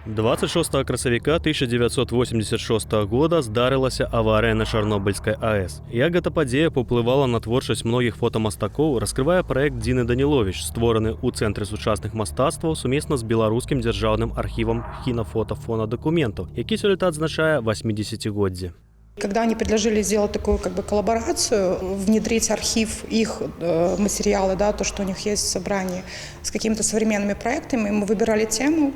26 красавіка 1986 года здарылася аварыя на Чарнобыльскай АЭС. Як гэта падзея паўплывала на творчасць многіх фотамастакоў, раскрывае праект Дзіны Даніловіч, створаны ў Цэнтры сучасных мастацтваў сумесна з Беларускім дзяржаўным архівам кінафотафонадакументаў, які сёлета адзначае 80-годдзе. Когда они предложили сделать такую как бы коллаборацию, внедрить архив их материалы, да, то, что у них есть в собрании, с какими-то современными проектами, мы выбирали тему,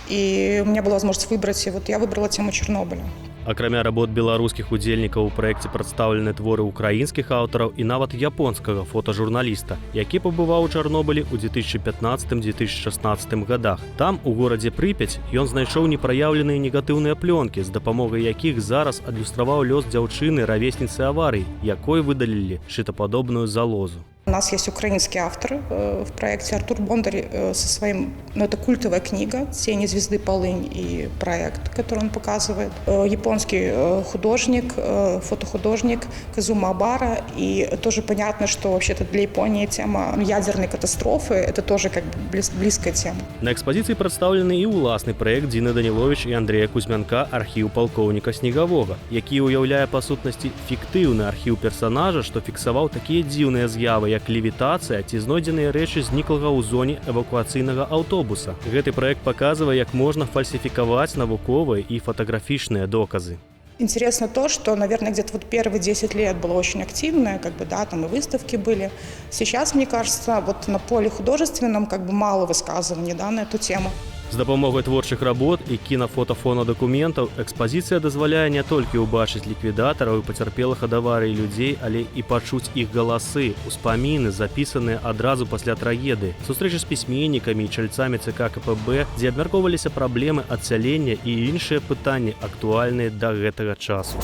и у меня была возможность выбрать, и вот я выбрала тему Чернобыля. Акрамя работ беларускіх удзельнікаў, у праекце прадстаўлены творы украінскіх аўтараў і нават японскага фотажурналіста, які пабываў у Чарнобылі ў 2015-2016 годах. Там, у горадзе Прыпяць, ён знайшоў непраяўленыя негатыўныя плёнкі, з дапамогай якіх зараз адлюстраваў лёс дзяўчыны, равесніцы аварыі, якой выдалілі шчытападобную залозу. У нас есть украинский автор в проекте Артур Бондарь со своим, ну, это культовая книга «Тени звезды Полынь» и проект, который он показывает. Японский художник, фотохудожник Казума Обара. И тоже понятно, что вообще-то для Японии тема ядерной катастрофы – это тоже как бы близкая тема. На экспазіцыі прадстаўлены і ўласны праект Дзіны Даніловіч і Андрэя Кузьмянка «Архіў палкоўніка Снегавога», які ўяўляе па сутнасці фіктыўны архіў персанажа, што фіксаваў такія дзіўныя з'явы, як левітацыя ці знойдзеныя рэчы зніклага ў зоне эвакуацыйнага аўтобуса. Гэты праект паказвае, як можна фальсіфікаваць навуковыя і фатаграфічныя доказы. Интересно то, что, наверное, где-то вот первые 10 лет было очень активное, как бы, да, там и выставки были. Сейчас, мне кажется, вот на поле художественном как бы мало высказываний, да, на эту тему. З дапамогай творчых работ і кінафотафонадакументаў экспазіцыя дазваляе не толькі ўбачыць ліквідатараў і пацярпелых ад аварыі людзей, але і пачуць іх галасы, успаміны, запісаныя адразу пасля трагедыі, сустрэчы з пісьменнікамі і чальцамі ЦК КПБ, дзе абмяркоўваліся праблемы адсялення і іншыя пытанні, актуальныя да гэтага часу.